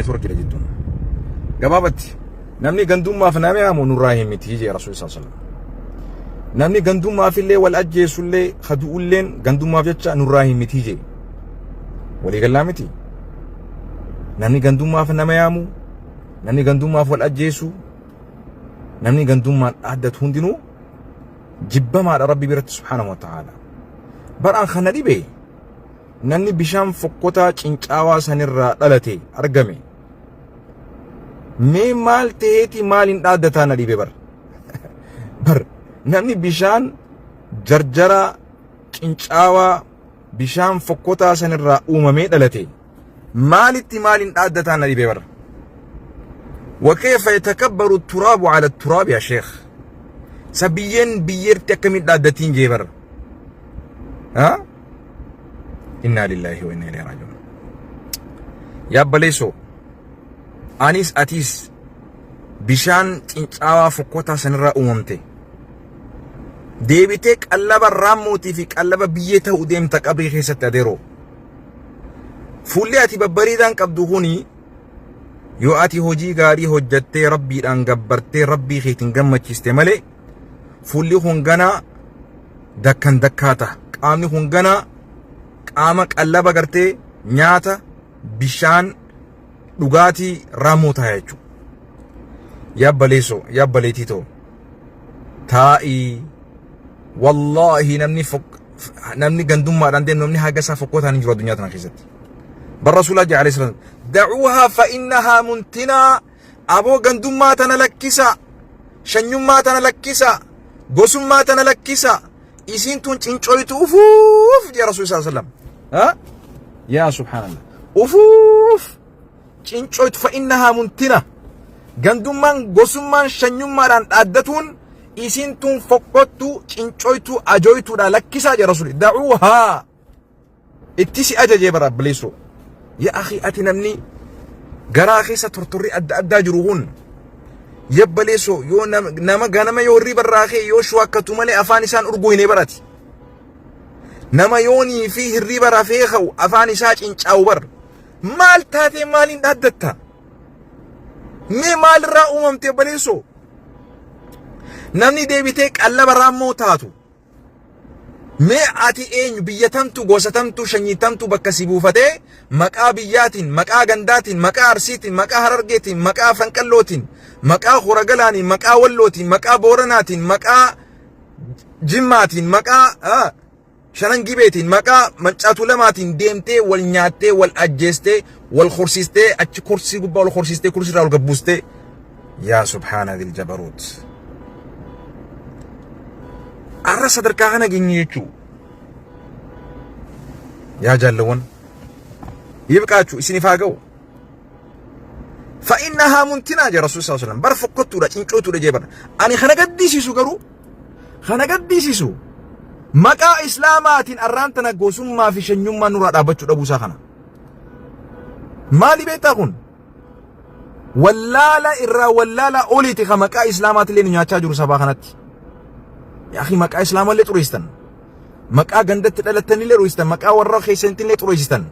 Neetworkiidha jidduun. Gabaabatti namni gandummaaf nama yaamu nurraa hin miti jee Rasuulli sallallahu alaihi wasallam. Namni gandummaaf illee wal ajjeesullee kadu'ulleen gandummaaf jecha nurraa hin miti jee. Walii gallaa miti. Namni gandummaaf nama yaamu, namni gandummaaf wal ajjeesu, namni gandummaan dhaaddatu hundinuu jibbamaadha Rabbi biratti subhaanahu wa ta'aala. Baraan kana dhibe namni bishaan fokkotaa cincaawaa sanirraa dhalate argame. Mee maal ta'eeti maaliin dhaaddataa na dhibe bar. Bar namni bishaan jarjaraa cincaawaa bishaan fokkotaa sanirraa uumamee dhalate maalitti maaliin dhaaddataa na dhibe bar. وكيف يتكبر التراب على التراب يا شيخ سبيين بيرتي akkamiin dhaaddatiin jee bar. ها إنا لله وإنا إليه راجعون. Yaa baleessoo, anis atis bishaan cincaawaa fokkotaa sanirraa uumamte. Deebitee qallaba raamootii fi qallaba biyyee ta'uu deemta qabrii keessatti adeeroo. Fuulli ati babbareedaan qabdu kuni yoo ati hojii gaarii hojjattee rabbiidhaan gabbartee rabbii keetiin gammachiiste malee, fuulli kun ganaa dakkan dakkaa ta'a. Qaamni kun ganaa qaama qallaba gartee nyaata bishaan dhugaatii raammoo ta'a jechuudha. Yaa baleessoo, yaa baleetii ta'u, taa'ii, wallaahi namni gandummaadhaan deemu, namni haga isaa fokkotaan hin jiru addunyaa tana keessatti. Bar Rasuulaa jedha alayhi salaam, دعوها فإنها منتنة. Aboo, gandummaa tana lakkisa, shanyummaa tana lakkisa, gosummaa tana lakkisa, isiin tun cincoytu ufuuf jedha Rasuul sallallahu alaihi wasallam. Yaa subhaanallah, ufuuf cincoytu. فإنها منتنة. Gandummaan, gosummaan, shanyummaadhaan dhaaddatuun isiin tun fokkottu, cincoytu, ajooytuudha, lakkisaa jedha Rasuul. دعوها itti si ajajee bara bileessoo. Yaa akhi, ati namni garaa keessa tortorri adda addaa jiru kun, yabbaleessoo, yoo nama ganama yoo hirriba irraa ka'e yoo shuwakkatu malee afaan isaan urgoo hin barati. Nama yoonii fi hirriba rafee ka'u afaan isaa cincaa'u bar. Maal taatee maaliin dhaaddatta? Mee maalirraa uumamte baleessoo? Namni deebitee qallaba raammoo taatu. Mee ati eenyu? Biyya tamtu, gosa tamtu, shanyii tamtu bakka si buufatee maqaa biyyaatiin, maqaa gandaatiin, maqaa Arsiitiin, maqaa Harargeetiin, maqaa Fanqallootiin, maqaa Horagalaaniin, maqaa Wallootiin, maqaa Booranaatiin, maqaa Jimmaatiin, maqaa Shanan Gibeetiin, maqaa Mancaatuu Lamaatiin deemtee wal nyaattee, wal ajjeestee, wal horsiistee, achi kursii gubbaa wal horsiistee, kursii irraa wal gabbuustee. Yaa subhaana dhil jabaruut. Arra sadarkaa kana geenye jechuu. Yaa jaalawwan, yibqaachuu isiniif haa ga'u. فإنها منتنة jee Rasuul sallallahu alaihi wasallam. Bar fokkottuudha, cincootuudha jee bara. Ani kana gaddisiisu garuu, kana gaddisiisu maqaa islaamaatiin arraan tana gosummaa fi shanyummaa nurraa dhaabbachuu dhabuusaa kana. Maali beektaa kun? Wallaala irraa wallaala oliiti ka maqaa islaamaatillee nu nyaachaa jiru sabaa kanatti. Yaa akhi, maqaa islaamallee xureessitan. Maqaa gandatti dhalattanillee xureessitan. Maqaa warra keessantillee xureessitan.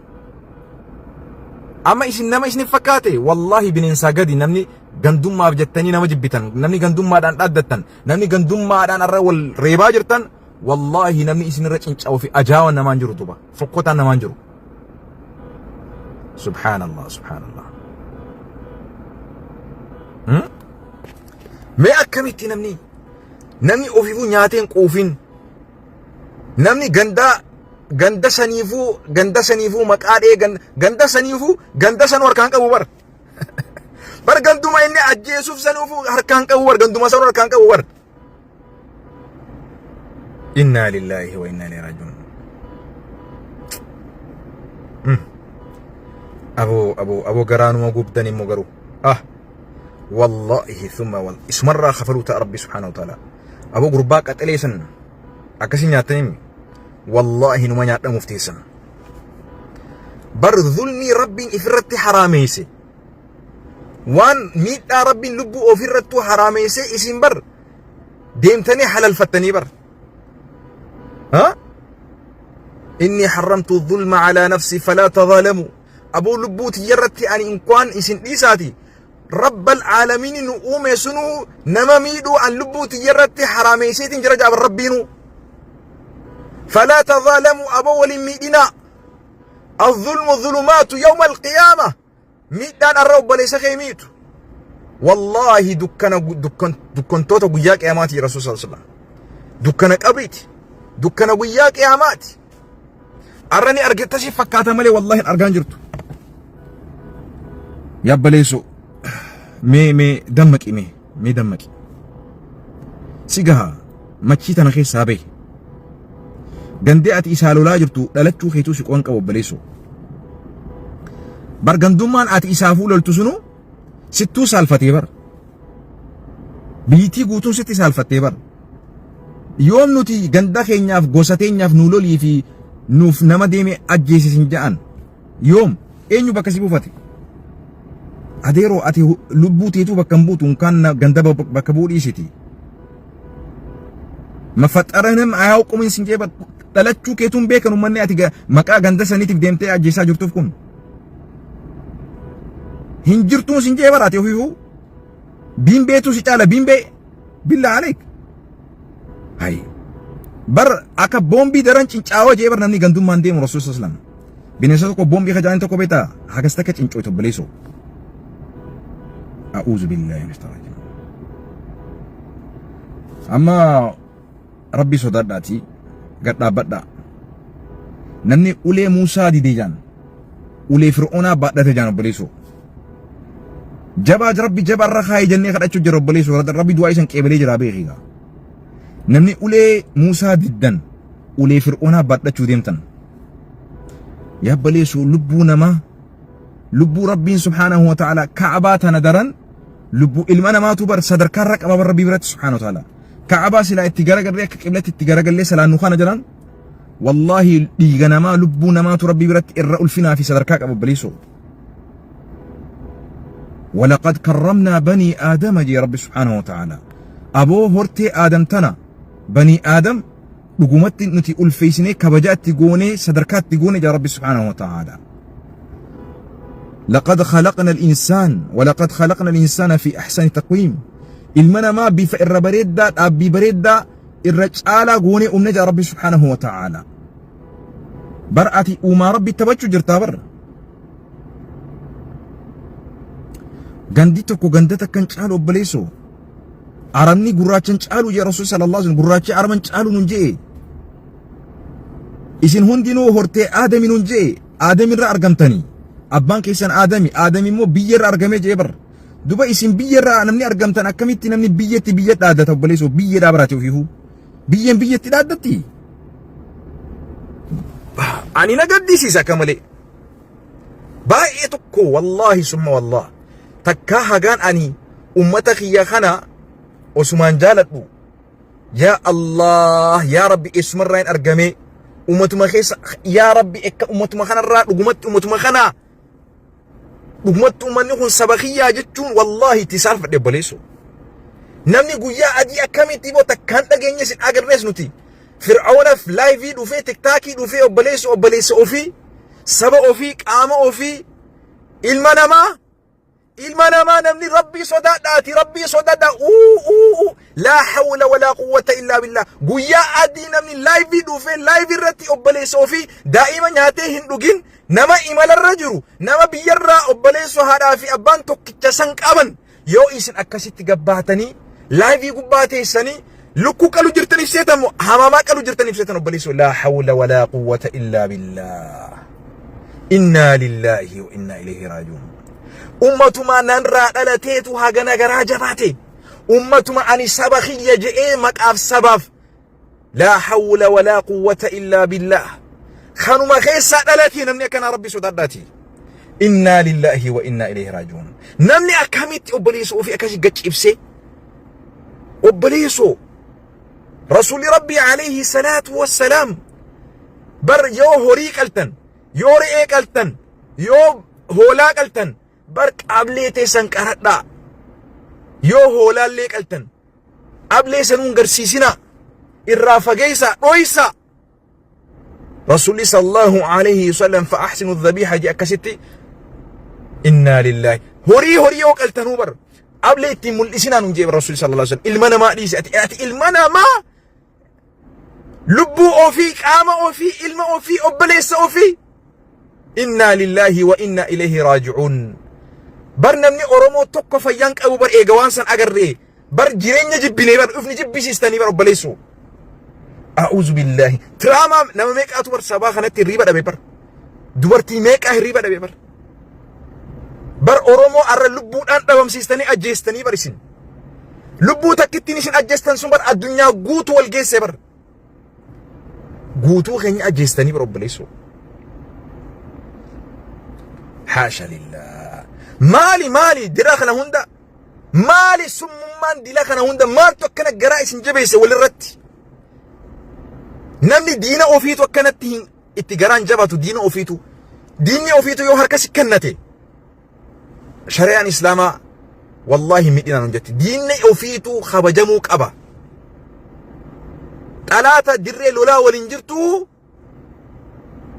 Amma isin nama isinif fakkaate, wallaahi bineensaa gadi namni gandummaaf jettanii nama jibbitan, namni gandummaadhaan dhaaddattan, namni gandummaadhaan arra wal reebaa jirtan, wallaahi namni isinirra cincaa'uu fi ajaawan namaan jiru duba fokkotaan namaan jiru. Subhaanallah, subhaanallah. Mee akkamitti namni ofiifuu nyaateen quufin, namni gandaa ganda saniifuu maqaa dhee, ganda saniifuu ganda sanuu harkaan qabu bar. Bar ganduma inni ajjeesuuf saniifuu harkaan qabu bar, ganduma sanuu harkaan qabu bar. إنا لله وإنا إليه راجعون. Aboo, aboo, aboo, garaanuma gubdan immoo garuu. Ah, wallaahi thumma wal isumarraa kafaluu ta'a Rabbi subhaanahu wa ta'ala. Aboo, gurbaa qaxalee san akkasii nyaatanii, wallaahi numa nyaadhamuuf teessan. Bar zulmii Rabbiin ifirratti haraameesse. Waan miidhaa Rabbiin lubbuu ofirrattuu haraameesse isin bar deemtanii halalfattanii bar. Ha? إني حرمت الظلم على نفسي فلا تظالموا. Aboo lubbuu tiyyarratti ani inkwaan isin dhiisaati. Rabbal aalamiin nu uume sunuu nama miidhuu an lubbuu tiyyarratti haraameesseetiin jira jaaban rabbiinuu. Falaa tadhaalamuu aboo waliin miidhinaa. Azzulmu zulumaatu yawma alqiyaama. Miidhaan arra obboleessa kee miitu. Wallaahi dukkana dukkantoota guyyaa qiyaamaati Rasuul sallallahu alaihi wasallam. Dukkana qabriiti. Dukkana guyyaa qiyaamaati. Arra ni argetta si fakkaata malee wallaahi hin argaan jirtu. Yabbaleessoo mee mee dammaqi mee mee dammaqi. Si gaha machii tana keessaa bahi. Gandee ati isaa lolaa jirtu dhalachuu keetuu si qoon qabu obboleessoo. Bar gandummaan ati isaafuu loltu sunu sittuu saalfatee bar. Biyyittii guutuun sitti saalfattee bar. Yoom nuti ganda keenyaaf gosa teenyaaf nu lolii fi nuuf nama deeme ajjeesisin ja'an. Yoom eenyu bakka si buufate? Adeeroo ati lubbuu teetuu bakka hin buutu kan ganda bakka bu'uu dhiisiti. Mafaxaranam ayaawqumin sin jee dhalachuu keetuun beekan uummanni ati maqaa ganda saniitiif deemtee ajjeesaa jirtuuf kun. Hin jirtuun sin jee bara ati ofiifuu. Biimbeetu si caala biimbee. Billaa aleek. Hay. Bar akka boombii daran cincaawaa jee bar namni gandummaan deemu Rasuul sallam. Bineensa tokko boombii kajaa'in tokko beektaa hagas takka cincooytu obboleessoo. A'uuzu billaahi mina shaytaani rajiim. Amma Rabbi sodaadhaatii gad dhaabbadhaa. Namni ulee Muusaa dide jaan ulee Fir'oonaa baadhate jaan obboleessoo. Jabaa Rabbi jabaa irra kaayee jennee kadhachuu jira obboleessoo Rabbi du'aa isan qeebalee jira beekigaa. Namni ulee Muusaa diddan ulee Fir'oonaa baadhachuu deemtan. Yaa obboleessoo lubbuu namaa lubbuu Rabbiin subhaanahu wa ta'ala Ka'abaa tana daran lubbuu ilma namaatu bar sadarkaa irra qaba bar Rabbii biratti subhaanahu wa ta'ala. Ka'abaa silaa itti garagallee akka qiblatti itti garagallee salaannu kana jedhan wallaahi dhiiga namaa lubbuu namaatu Rabbii biratti irra ulfinaa fi sadarkaa qaba obboleessoo. Walaqad karramnaa banii aadama jee Rabbi subhaanahu wa ta'ala. Aboo hortee aadam tana banii aadam dhugumatti nuti ulfeessinee kabajaa itti goonee sadarkaa itti goone jaa Rabbi subhaanahu wa ta'ala. لقد خلقنا الإنسان ولقد خلقنا الإنسان في أحسن تقويم ilma namaa bifa irra bareeddaa dhaabbii bareeddaa irra caalaa goonee uumne jaa Rabbi subhaanahu wa ta'ala. Bar ati uumaa Rabbi taphachuu jirtaa bar. Gandi tokko ganda takkan caalu obboleessoo. Arabni gurraachan caalu jee Rasuul sallallahu alaihi wasallam gurraachi araban caalu nun jee. Isin hundinuu hortee Aadami nun jee Aadamirra argamtanii. Abbaan keessan Aadami Aadami immoo biyyarra argamee jee bar. Duba isin biyyarraa namni argamtan akkamitti namni biyyatti biyya dhaaddata obboleessoo biyya dhaabaraati ofiifuu. Biyyeen biyyatti dhaaddatti. Ani na gaddisiisa akka malee. Baay'ee tokko wallaahi summa wallaah. Takkaa hagaan ani ummata kiyya kana osumaan jaaladhu. Yaa Allah yaa Rabbi eessumarraa hin argamee ummatuma keessa yaa Rabbi akka ummatuma kanarraa dhugumatti ummatuma kanaa Dhugumatti uummanni kun saba kiyyaa jechuun wallaahi itti saalfadhe obboleessoo. Namni guyyaa adii akkamitti immoo takkaan dhageenye sin agarrees nuti. Fir'aawunaaf laayivii dhufee tiktaakii dhufee obboleessa obboleessa ofii saba ofii qaama ofii ilma namaa ilma namaa namni rabbii sodaadhaati rabbii sodaadha uu uu uu laa hawla walaa quwwata illaa billah guyyaa adii namni laayivii dhufee laayivii irratti obboleessa ofii daa'ima nyaatee hin dhugin Nama imalarra jiru, nama biyyarraa obboleessoo haadhaa fi abbaan tokkicha san qaban yoo isin akkasitti gabbaatanii laayivii gubbaa teessanii lukkuu qalu jirtaniif seetan moo hamamaa qalu jirtaniif seetan obboleessoo laa hawla walaa quwwata illaa billaah. Innaa lillaahi wa innaa ilayhi raaji'uun. Ummatumaa nanraa dhalateetu hagana garaa jabaate. Ummatuma ani saba kiyya je'ee maqaaf sabaaf Laa hawla walaa quwwata illaa billaah. Kanuma keessaa dhalatee namni akkanaa Rabbi sodaadhaati. Innaa lillaahi wa innaa ilayhi raaji'uun. Namni akkamitti obboleessa ofii akkasii gaccibsee obboleessoo Rasuulli Rabbii alayhi salaatu wassalaam bar yoo horii qaltan yoo re'ee qaltan yoo hoolaa qaltan bar qablee teessan qaradhaa yoo hoolaallee qaltan Ablee sanuu hin garsiisinaa. Irraa fageessaa, dhoysaa. Rasuulli sallallahu alaihi wasallam fa'ahsinu dhabiiha jee akkasitti Innaa lillaahi. Horii horii yoo qaltanuu bar ablee ittiin mul'isinaa nuun jee Rasuulli sallallahu alaihi wasallam. Ilma namaa dhiisi ati ati ilma namaa lubbuu ofii qaama ofii ilma ofii obboleessa ofii. Innaa lillaahi wa innaa ilayhi raaji'uun. Bar namni Oromoo tokko fayyaan qabu bar eega waan san agarree bar jireenya jibbinee bar ufni jibbisiistanii bar obboleessoo. A'uuzu billaahi. Tiraamaa nama meeqaatu bar sabaa kanatti hirriiba dhabe bar. Dubartii meeqaa hirriiba dhabe bar. Bar Oromoo arra lubbuudhaan dhabamsiistanii ajjeestanii bar isin. Lubbuu takkittiin isin ajjeestan sun bar addunyaa guutuu wal geesse bar. Guutuu keenya ajjeestanii bar obboleessoo. Haasha lillah. Maali maali dira kana hunda maali summummaan dila kana hunda maaltu akkana garaa isin jabeesse walirratti. Namni diina ofiitu akkanatti hin itti garaan jabatu diina ofiitu. Diinni ofiitu yoo harka si kennate shari'aan islaamaa wallaahi midhinaan hojjetti. Diinni ofiitu kabajamuu qaba. Xalaata dirree lolaa waliin jirtu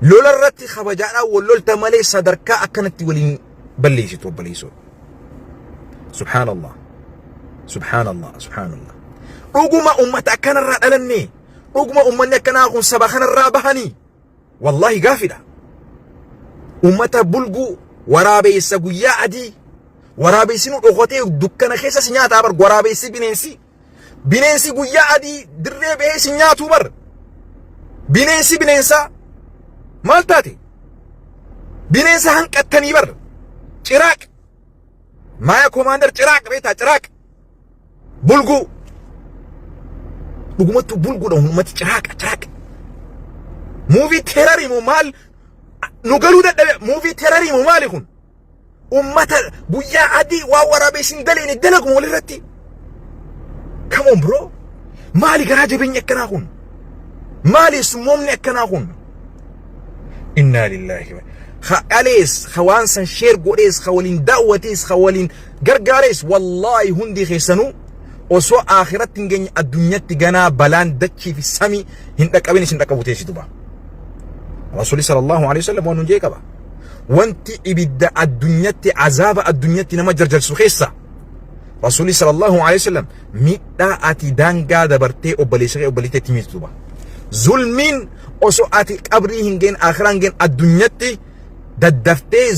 lola irratti kabajaadhaan wal lolta malee sadarkaa akkanatti waliin balleessitu obboleessoo. Subhaanallah. Subhaanallah. Subhaanallah. Dhuguma ummata akkanarraa dhalanne dhuguma ummanni akkanaa kun saba kanarraa bahanii wallaahi gaafidha. Ummata bulguu waraabeessa guyyaa adii waraabeessi nu dhokatee dukkana keessa si nyaataa bar waraabeessi bineensi. Bineensi guyyaa adii dirree bahee si nyaatuu bar. Bineensi bineensaa maal taate? Bineensa hanqattanii bar. Ciraaq. Maaya komaander ciraaq beektaa ciraaq. Bulguu. Dhugumattuu bulguudha uummati ciraaqa ciraaqa. Muuvii teerarii moo maal nu galuu dadhabe muuvii teerarii moo maali kun? Ummata guyyaa adii waan waraabessi hin daleene dalagu walirratti. Come on bro. Maali garaa jabeenyi akkanaa kun? Maali summoomni akkanaa kun? Innaa lillaahi wa ka dhalees ka waan san sheer godhees ka waliin daawwatees ka waliin gargaarees wallaahi hundi keessanuu osoo akhiratti hin geenye addunyatti ganaa balaan dachii fi samii hin dhaqqabin isin dhaqqabu teessi duba. Rasuulli sallallahu alaihi wasallam waan nun jee qaba. Wanti ibidda addunyatti azaaba addunyatti nama jarjarsu keessa Rasuulli sallallahu alaihi wasallam miidhaa ati daangaa dabartee obboleessa kee obboleettii miitu duba. Zulmiin osoo ati qabrii hin geen akhiraa hin geen addunyatti daddaftee